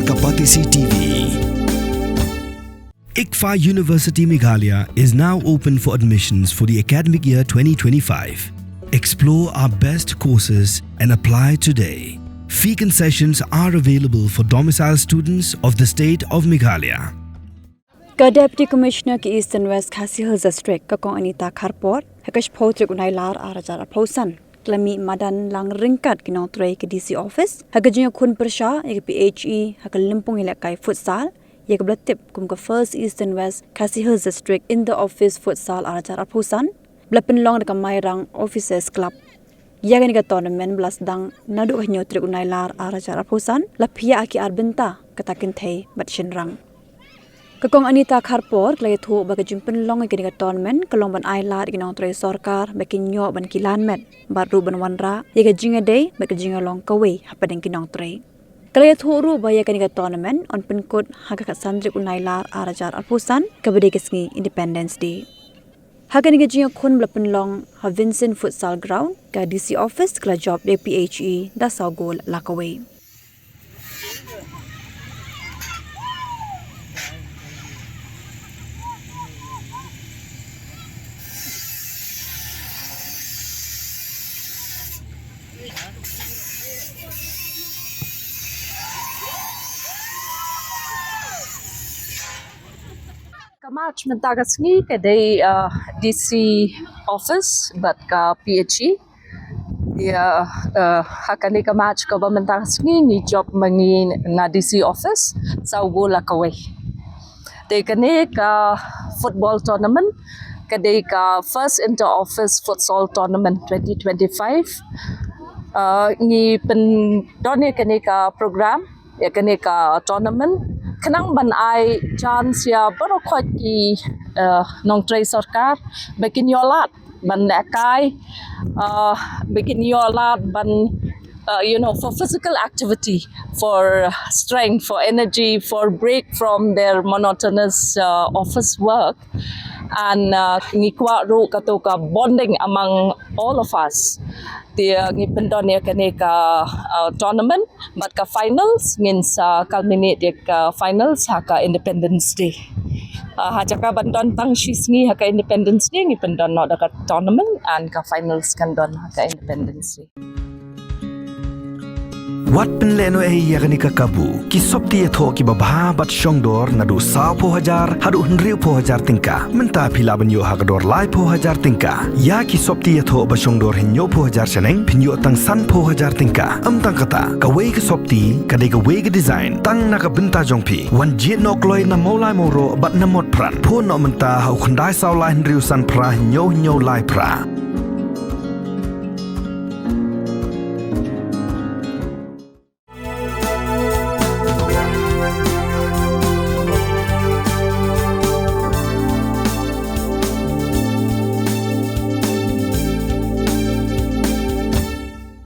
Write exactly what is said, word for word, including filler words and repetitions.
Kapatisi T V. ICFAI University Meghalaya is now open for admissions for the academic year twenty twenty-five. Explore our best courses and apply today. Fee concessions are available for domicile students of the state of Meghalaya. Ka Deputy Commissioner ka Eastern West Khasi Hills District, ka Kong Anita Kharpor, ha ka shiphew tarik u Nailar ar hajar arphew san, ka la mih madan lang ryngkat ki nongtrei ka D C office ha ka jingïakhun pyrshah ïa ka P H E ha ka lympung ïalehkai futsal, ïa kaba la tip kum ka First Eastern West Khasi Hills District Inter Office Futsal ar hajar arphew san, ba la pynlong da ka Mairang Officers Club. Ïa kane ka tournament ba la sdang naduh ka hynñiew tarik u Nailar ar hajar arphew san, la phiah ha ki ar bynta, kata kynthei bad shynrang. Ka Kong Anita Kharpor ka la ïathuh ba ka jingpynlong ïa kane ka tournament ka long ban ai lad ïa ki nongtrei sorkar ba kin ïoh ban kilan met bad ruh ban wanrah ïa ka jingïadei bad ka jingïalong kawei hapdeng ki nongtrei. Ka la ïathuh ruh ba ïa kane ka tournament yn pynkut ha ka khatsan tarik u Nailar ar hajar arphew san, kaba dei ka sngi Independence Day. Ha kane ka jingïakhun ba la pynlong ha Vincent Futsal Ground, ka D C office ka la jop da P H E da saw gol la kawei. Ka match mynta ka sngi ka dei, uh, D C office bad ka P H E. Ïa, uh, ha kane ka match kaba mynta ka sngi ngi jop ma ngi na D C office saw gol la kawei. Te kane ka football tournament ka dei ka first inter office futsal tournament twenty twenty-five. Uh, ngi pyndon ïa kane ka program, ïa kane ka tournament, khnang ban ai chance ïa baroh khoit ki, uh, nongtrei sorkar ba kin ïoh lad ban lehkai, uh, ba kin ïoh lad ban, uh, you know, for physical activity, for strength, for energy, for break from their monotonous, uh, office work. And, uh, ngi kwah ruh kato ka bonding among all of us. Te, uh, ngi pyndon ïa kane ka, uh, tournament bad ka finals ngin sa culminate ïa ka finals ha ka Independence Day. Uh, ha jaka ban don tang shi sngi ha ka Independence Day, ngi pyndon noh da ka tournament and ka finals kan don ha ka Independence Day. Wat pynlehnohei ïa kane ka kabu. Ki sopti ïathoh kiba bha bad shongdor naduh sawphew hajar haduh hynriewphew hajar tyngka. Mynta phi lah ban ïoh ha ka dor laiphew hajar tyngka. Ïa ki sopti ïathoh ba shongdor hynñiewphew hajar shaneng phin ïoh tang sanphew hajar tyngka. Ym tang kata, kawei ka sopti ka dei kawei ka design tang na ka bynta jong phi. Wan jied noh kloi na Mawlai Mawroh bad na Motphran. Phone noh mynta ha u khyndai saw lai hynriew san phra hynñiew hynñiew lai phra.